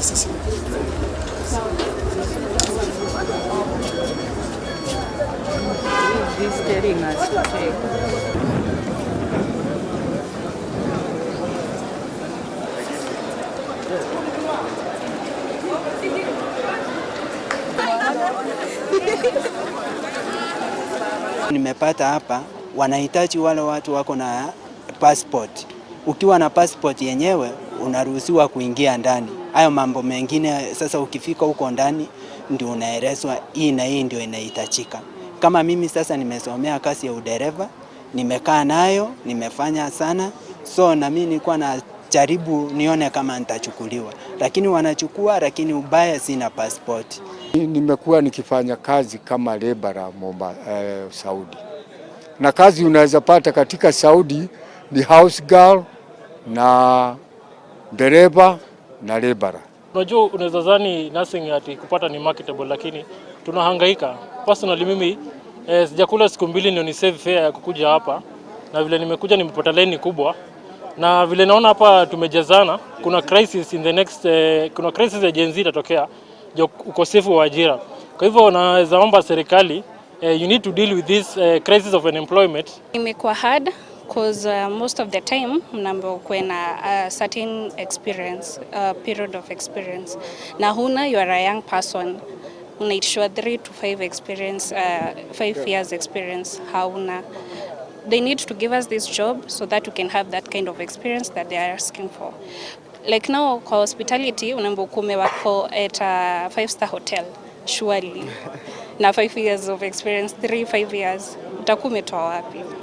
Sasa. This telling us to take. Nimepata hapa wanahitaji wale watu wako na passport. Ukiwa na passport yenyewe unaruhusiwa kuingia ndani. Hayo mambo mengine sasa, ukifika huko ndani ndio unaelezwa hii na hii ndio inahitajika. Kama mimi sasa nimesomea kazi ya udereva, nimekaa nayo, nimefanya sana, so na mimi nilikuwa na jaribu nione kama nitachukuliwa, lakini wanachukua, lakini ubaya sina passport. Nimekuwa nikifanya kazi kama labourer Saudi, na kazi unaweza pata katika Saudi ni house girl na dereva na labourer. Unajua, unaweza dhani nursing ati kupata ni marketable, lakini tunahangaika. Personally mimi sijakula siku 2 ndio ni save fare ya kukuja hapa, na vile nimekuja nimepata line kubwa, na vile naona hapa tumejazana, kuna crisis in the next kuna crisis ya Gen Z itatokea ukosefu wa ajira. Kwa hivyo naweza omba serikali, you need to deal with this crisis of unemployment. Imekuwa hard 'cause most of the time mnaambiwa ukuwe na a certain experience, period of experience, na huna. You are a young person, unaitishwa 3 to 5 experience, 5 years experience, hauna. They need to give us this job so that we can have that kind of experience that they are asking for. Like now kwa hospitality unaambiwa ukuwe umework for at a 5-star hotel, surely na 5 years of experience, 3 5 years, utakuwa umetoa wapi?